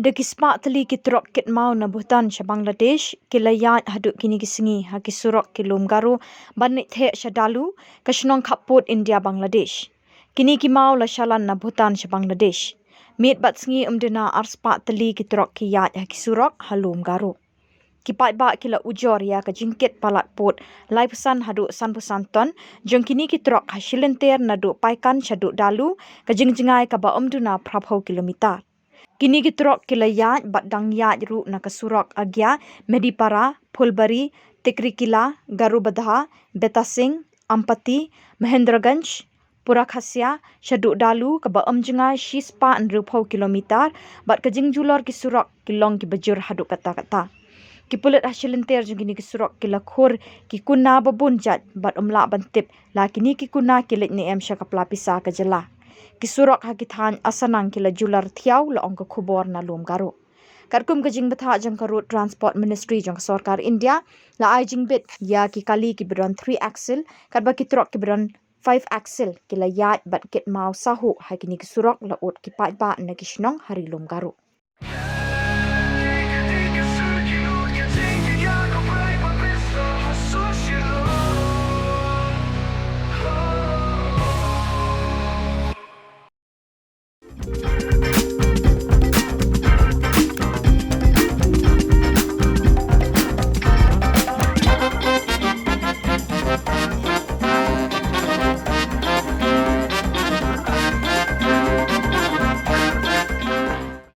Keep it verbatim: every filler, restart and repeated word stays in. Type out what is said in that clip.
Da ki spah tylli ki trok kit maw na Bhutan sha Bangladesh ki la ïaid haduh kine ki sngi ha ki surok ki lum Garo ban leit theh sha Dalu, ka shnong khappud India Bangladesh. Kine ki maw la shalan na Bhutan sha Bangladesh. Miet bad sngi ym duna ar spah tylli ki trok ki ïaid ha ki surok ha lum Garo. Ki paidbah ki la ujor ïa ka jingkit palat pud laiphew san haduh sanphew san ton jong kine ki trok ha shilynter naduh Paikan shaduh Dalu, ka jingjngai kaba ym duna phraphew kilometer. Kine ki trok ki la ïaid bad dang ïaid ruh na ka surok Agia, Medipara, Phulbari, Tikrikila, Garubadha, Betasing, Ampati, Mahendraganj, Purakhasia shaduh Dalu, kaba ym jngai shi spah hynriewphew kilometer, bad ka jingjulor ki surok ki long kiba jur haduh katta katta. Ki pulit ha shilynter jong kine ki surok ki la khur ki kuna ba bun jait bad ym lah ban tip la kine ki kuna ki leit ne em sha ka pla pisa ka jylla. Ki surok ha ki thaiñ Asanang ki la julor thiaw, la ong ka khubor na lum Garo. Katkum ka jingbthah jong ka Road Transport Ministry jong ka sorkar India, la ai jingbit ïa ki kali kiba don three axle, katba ki trok kiba don five axle ki la ïaid bad kit maw sahuh ha kine ki surok, la ud ki paidbah na ki shnong ha ri lum Garo.